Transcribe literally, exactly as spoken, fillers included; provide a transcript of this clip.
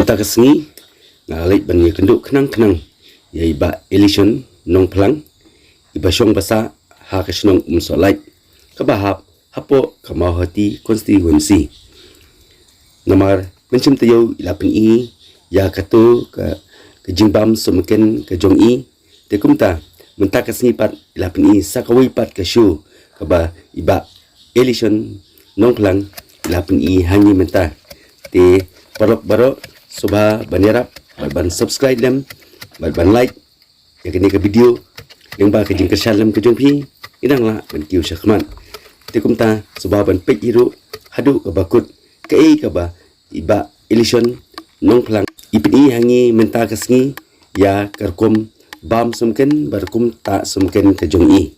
Mynta ka sngi nga la leit ban ïakynduh khnang khnang ïa i Bah Elishon Nongphlang, iba shong basa ha ka shnong Umsohlait, kaba hap hapoh ka Mawhati constituency. Namar mynshem taïew i la pyni ïa kato ka, ka jingbam sumken ka jong i. Te kumta mynta ka sngi pat i la pyni sa kawei pat ka show kaba i Bah Elishon Nongphlang i la pyni ha ngi mynta. Te paralok baroh sngewbha ban ïarap bad ban subscribe lem bad ban like ïa kane ka video, lyngba ka jingkyrshan lem ka jong phi ngi dang lah ban kiew shakhmat. Te kumta sngewbha ban peit hi ruh haduh kaba kut kaei kaba i Bah Elishon Nongphlang i pyni ha ngi mynta ka sngi ïa ka rukom bam sumken bad rukom tah sumken ka jong i.